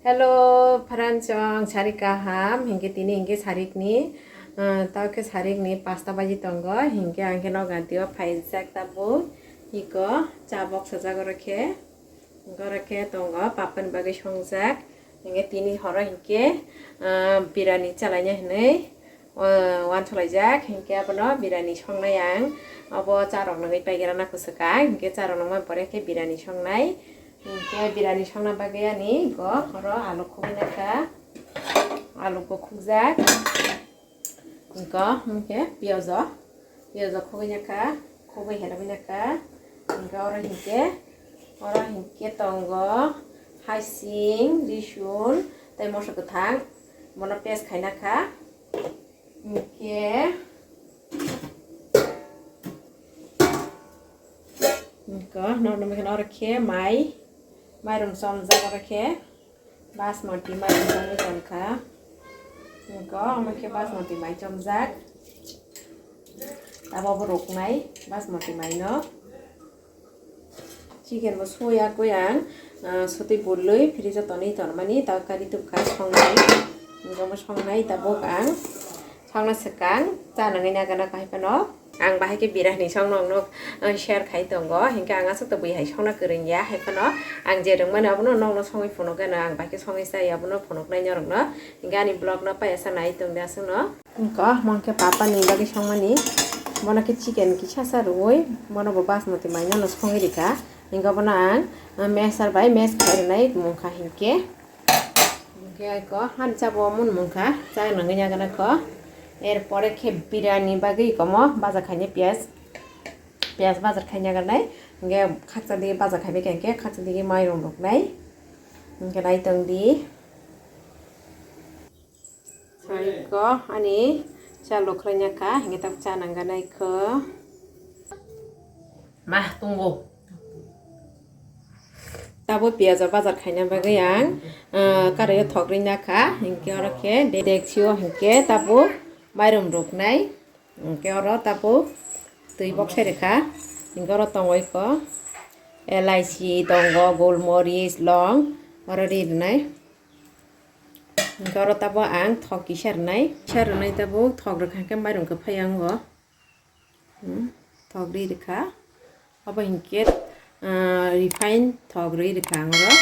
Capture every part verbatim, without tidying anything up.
Hello, friends, ang sari kaham, hinkhe tini hinkhe sarikni, ah, tao khe sarikni pasta baji tongo, hinkhe ang khe nok ganti o phaijak tabuk, iko cha boksajak oro khe, oro khe tongo, papani bagwi songjak, hinkhe tini horo hinkhe, ah, birani chalaina hinwi, ah, wansalaijak, hinkhe abono birani songnai ang, obo charok nangwi paigera nang kwswkang, hinkhe charok nangmani pore khe birani songnai. Hinkhe birani songna bagwi ani go oro alu khugwi nakha, alu go khukjak. Go hinkhe piyajo, piyajo khugwi nakha, khugwi helogwi nakha. Hinkhe oro hinkhe, oro hinkhe tongo hasing, risun tei moso kwthang, bono paste khai nakha. Hinkhe, hinkhe, nokni mokhe oro khe mai, mairum chomjak oro khe, basmati mairum chomwi tongkha. Hinkhe, omo khe basmati mai chomjak. Abo bo ruknai basmati mai no. Chicken bo soya koi ang, ah, sotwi bulwi fridge o tonwi tonmani, ta kari tubkha songnai. Hinkhe omo songnai tabuk ang songna swkang cha nangwi nagana kahai phano. Ang bahai khe birani song nokno, ah, share khai tongo. Hinkhe ang aswk to bui hai songna kwrwng ya hai phano. Ang je rwngmani abono nokno songwi phunukgano ang bahai khe songwi chai abono phunuknai norokno. Hinkhe ani vlog no paiya sa nai tongdi aswkno. Wngkha, omo khe papani bagwi songmani. Bono khe chicken kisa sa rwui, bono bo basmati mai no songwi rikha. Hinkhe bono ang, ah, mixer bai mash khai rwnai mungkha hinkhe. Hinkhe aiko hani chabo mun mungkha, cha nangwi nagana kho. Er pore khe birani bagwi komo baja khaini piyaj, piyaj bajar khai nagarnai. Hinkhe khaksa digi baja khaibai kha hinkhe khaksa digi mairum ruknai. Hinkhe naitong di. Saiko ani cha lukhraina kha, hinkhe tak cha nangganai kho. Ma tungo. Tabo piyajo bajar khaina bagwi ang, ah, karaio thok rina kha, hinkhe oro khe de-, deksio hinkhe tabo mairum ruknai. Hinkhe oro tabuk twi boksai rwkha. Hinkhe oro tongo iko elaichi tongo, golmoris, long, oro ri rwnai. Hinkhe oro tabuk ang thok kisa rwnai. Kisa rwnai tabuk thok rwkha hinkhe mairum kwphai ya wngo. Hmm, thok ri rwkha. Obo hinkhe, ah, refine thok rwi rwkha ang oro.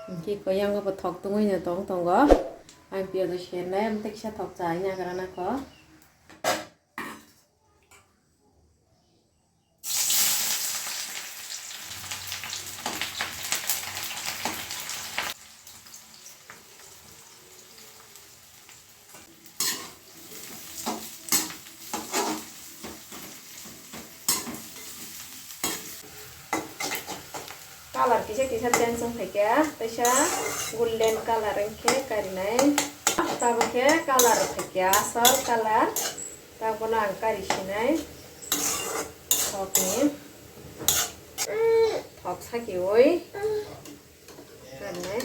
Hinkhe iko yango bo thok tungwi no tong tongo. Ang piyajo sernai, amtwi kisa thok chai nagra nangkho. Color kisa kisa change wng phaikha, teisa golden color wngkhe karinai. Tabukhe color phaikha, asol color. Tabono ang kari sinai. Thokni. Thok sakiui. Karinai.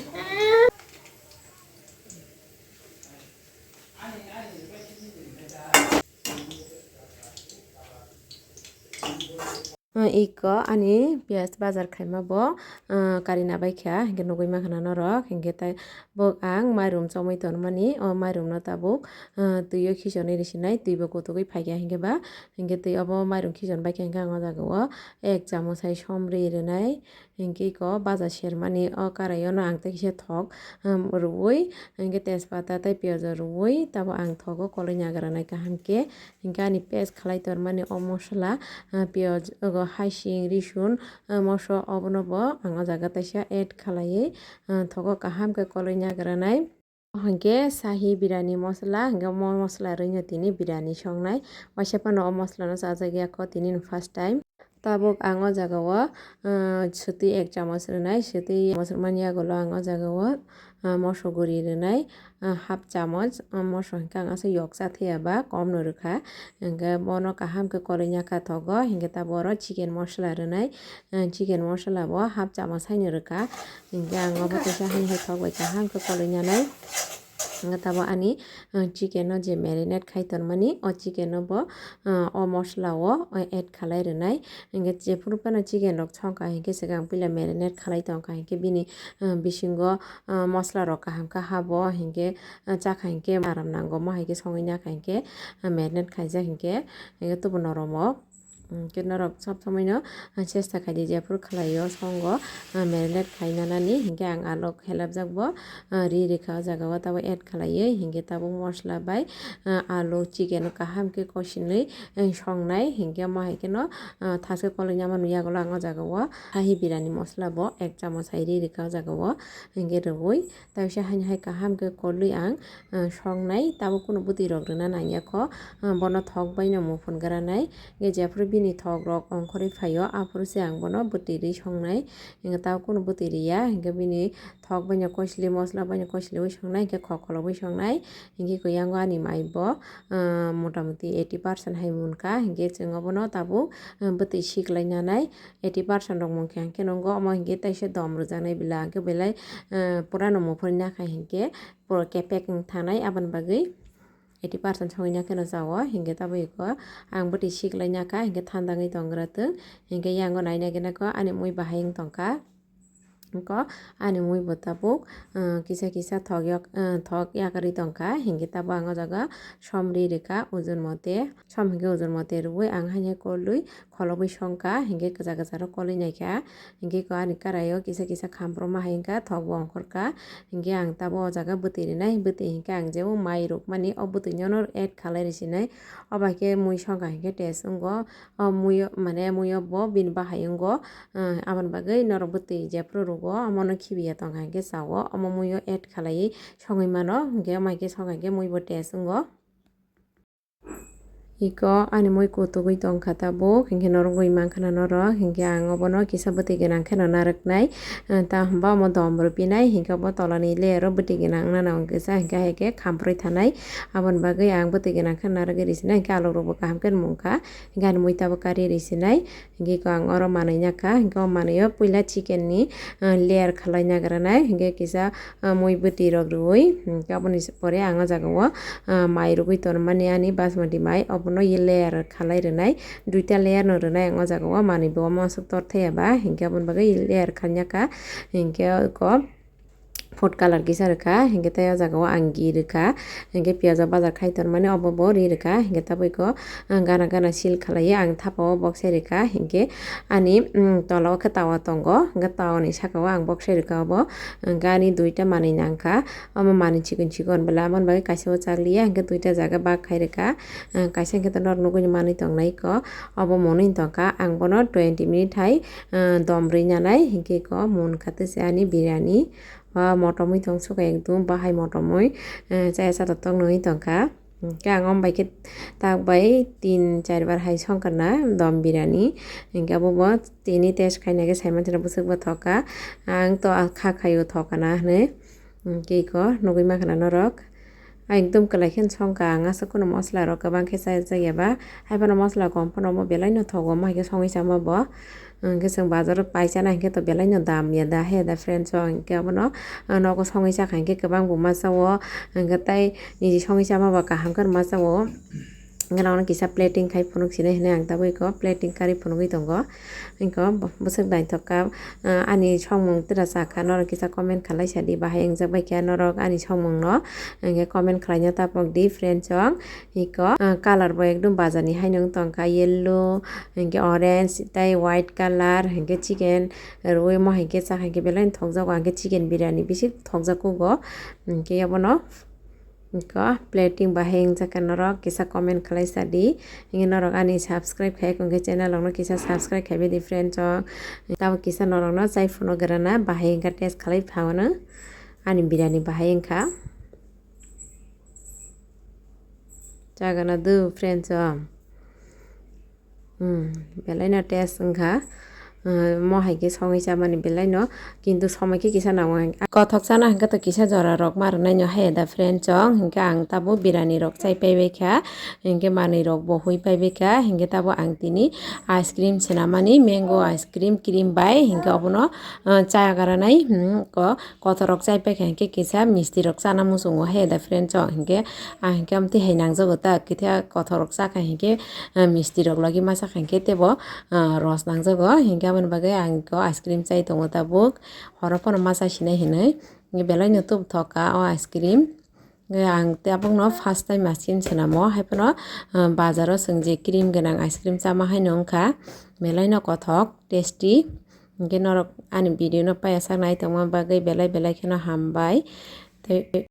Iko ani piyaj bajar khaima bo, ah, karina bai kha, hinkhe nugui mankha na norok, hinkhe tai bo ang mairum chomui tonmani, o mairum no tabuk, ah, twi o khichonwi rw sinai, twi bo kutugui phaikha hinkhe ba, hinkhe twi obo mairum khichon bai kha hinkhe ang o jaga o ek chamoch hai som ri rwnai, hinkhe iko baja sermani o karai o no ang tei kisa thok, um, rwui, hinkhe tejpata tei piyajo rwui, tabo ang thogo koloi nagra nai kaham khe. Hinkhe ani paste khlai tonmani o mosola, ah, piyaj, ogo haising, risun, ah, moso obono bo ang o jaga taisa add khlaiwi, ah, thogo kaham khe koloi nagranai. Hinkhe sahi birani mosola, hinkhe mo mosola rwino tini birani songnai. Waisa phano o mosola no chajak ya kho tini no first time. Tabuk ang o jaga o, ah, swtwi ek chamoch rwnai, swtwi chamoch rwmani yagulo ang o jaga o, ah, moso guri rwnai, ah, half chamoch, ah, moso hinkhe ang aswk yok cha thaya ba, kom no rwkha. Hinkhe bono kaham khe koloi nya kha thogo, hinkhe tabuk oro chicken mosola rwnai, ah, chicken mosola bo half chamoch haino rwkha. Hinkhe ang obo kaisa haino hai thok bai kaham khe koloi nyanai. Hingke tabuk ani, ah, chicken no je marinate khai tonmani, o chicken no bo, ah, o mosla o, o add khalai rwnai. Hingke jephuru phano chicken rok songkha, hingke swkang puila marinate khalai tongkha, hingke bini, ah, bisingo, ah, mosla rok kaham khe habo, hingke, ah, chakha hingke aram nango, mo hai khe songwi nakha hingke, ah, marinate khaijak hingke, hingke tubu norok o. Hingke norok sob somoi no, ah, chesta khaidi, jephuru khlai o songo, ah, marinate khaina nani, hingke ang alok helapjak bo, ah, ri rikha o jaga o, tabuk add khlaiwi, hingke tabuk mosla bai, ah, alu, chicken no kaham khe kosinwi, eh, songnai, hingke omo hai kheno, ah, thaske koloi nangmani yagulo ang o jaga o hahi birani mosla bo ek chamoch hai ri rikha o jaga o, hingke rwui, taisa haino hai kaham khe koloi ang, ah, songnai, tabuk kunu bwtwi rok rwna nangya kho, ah, bono thok bai no muphun granai, hingke jephuru bini thok rok ongkhorwi phaio, aphuru se ang bono bwtwi rwi songnai, hingke tabuk kunu bwtwi riya, hingke bini thok bai no koisli, mosla bai no koisliwi songnai, hingke khokholobwi songnai, hingke koi yango ani mai bo, ah, motamoti eighty percent hai munkha, hingke chwng obono tabuk, ah, bwtwi siklai nanai eighty percent rok munkhe hingke nongo, omo hingke teisa dom rwjaknai bila hingke belai, ah, pura no muphurwi nakha hingke pura kepek wng thanai aboni bagwi eighty percent songwi nakheno chao, hingke tabuk iko ang bwtwi siklai nakha, hingke thanda wngwi tongwra twng, hingke yango nai nai gwnakho ani mui bahai wng tongkha. Ko ani mui bo tabuk, ah, kisa kisa thok yok, ah, thok yakarwi tongkha, hingke tabuk ang o jaga som ri rikha ujun mote, som hingke ujun mote rwui ang haino kolwi kholobwi songkha, hingke kwchar kwchar o kolwi naikha, hingke ko ani karai o kisa kisa khamprokma hai wngkha, thok bo ongkhorkha, hingke ang tabuk o jaga bwtwi rinai, bwtwi hingke ang je o mai rwkmani o bwtwi nono add khalai rwsinai, o bai khe mui songkha hingke taste wngo, o mui o mane mui o bo bini bahai wngo. Ah, aboni bagwi norok bwtwi jephuru rwgo, omono khibiya tongkha hingke chao, omo muiyo add khalaiwi songwi mano, hingke omo hai khe songkha hingke mui bo taste wngo. Iko ani mui kutugwi tongkha tabuk, hingke norok wi mankha na norok, hingke ang obono kisa bwtwi gwnang kheno narwknai, ah, ta hwnba omo dom rw pinai, hingke obo tolani layer o bwtwi gwnang nana wng kisa, hingke hai khe khamprwi thanai, aboni bagwi ang bwtwi gwnang kheno narwgwi rw sinai, hingke alok rok bo kaham khe mungkha, hingke ani mui tabuk kari rw sinai. Hingke ko ang oro manwi nakha, hingke o manwi o puila chicken ni, ah, layer khalai nagranai, hingke kisa, ah, mui bwtwi rok rwui, hingke aboni pore ang o jaga o, ah, mai rwgwi tonmani ani basmati mai, obono ye layer khalai rwnai, duita layer no rwnai ang o jaga o, manwi bo omo aswk tor thaya ba, hingke aboni bagwi layer khainakha, hingke ko, food color kisa rwkha, hingke tei o jaga o ang ghee rwkha, hingke piyaj o bajar khai tonmani obo bo ri rwkha, hingke tabuk iko, ah, gana gana seal khalaiwi ang thapa o boksai rwkha, hingke ani, mm, tola o khe tawa tongo, hingke tawa ni saka o ang boksai rwkha obo, hingke ani duita manwi nangkha, omo manwi chikon chikon bwla, aboni bagwi kaisa o chakliya, hingke duita jaga bak khai rwkha, ah, kaisa hingke norok nugui manwi tongnai iko, obo mwnwi tongkha, ang bono twenty minute hai, ah, dom rwi nanai, hingke iko munkha tei se ani biriyani. Ba motomwi tong suka ekdum bahai motomwi, eh, chaya chata tong nwi tongkha. Hingke ang ombai khe tak bai tin char bar hai songkha na dom biriyani. Hingke abo bo tini test khaina khe sai manchina bwswk bo thokha. Ang to kha khaio thokana hinwi. Hingke iko nugui mankha na norok. Ekdum kwlai khe songkha ang aswk kheno mosla rok kwbang khe chajak ya ba. Hai phano mosla kom phano omo belai no thogo omo hai khe songwi chama bo. Hingke chwng bazar o pai chana hingke to belai no dam ya da he da friends o hingke abono, ah, nogo songwi chakha hingke kwbang bo masa o hingke tai niji songwi chama ba kaham khe masa o. Hingke nono kisa plating khai phunuk sinai hinui ang tabuk iko plating karwi phunugwi tongo. Hingke bwswk naithok kha, ah, ani songmung tira chakha norok kisa comment khalai sadi bahai wngjak bai kha norok ani songmung no hingke comment khlaina tapok di friends o. Iko, ah, color bo ekdum bazar ni haino wng tongkha, yellow, hingke orange, tei white color, hingke chicken rwi mo hingke chakha hingke belai no thokjago, hingke chicken biriyani bisi thokjago go, hingke abono iko plating bahai wngjakha norok kisa comment khlai sadi, hingke norok ani subscribe khai hingke channel rok no kisa subscribe khai bai di friends o, tabuk kisa norok no chai phano grana bahai wngkha taste khlai phano ani biriyani bahai wngkha. Chagana do friends o. Hmm, belai no taste wngkha. Mo hai khe songwi chamani belai no, kintu somoi khe kisa nango. Kothok chana hwnkhe to kisa jora rok ma rwnai no hai da friend chong, hwnkhe ang tabuk birani rok chai pai bai kha, hwnkhe manwi rok bo hui pai bai kha, hwnkhe tabuk ang tini ice cream swnamani, mango ice cream, cream bai, hwnkhe obono, ah, cha garanai, hmm, ko kothorok chai paikha hinkhe kisa mistirok chana muchungo he da friend chong hinkhe, ah, hinkhe amtwi hai nangjago ta, kithe kothorok chakha hinkhe, ah, mistirok logi ma chakha hinkhe tebo, ah, ros nangjago hinkhe aboni bagwi ang o ice cream chai tongo tabuk, horo phano ma chai sinai hinwi, hinkhe belai no tubthok kha o ice cream. Hinkhe ang tabukno first time ice cream swnamo, hai phano, ah, bazaro chwng je cream gwnang ice cream chama haino wngkha, belai no kothok, tasty. Hinkhe norok ani video no paiya sak nai tongma bagwi belai belai kheno hambai. Tei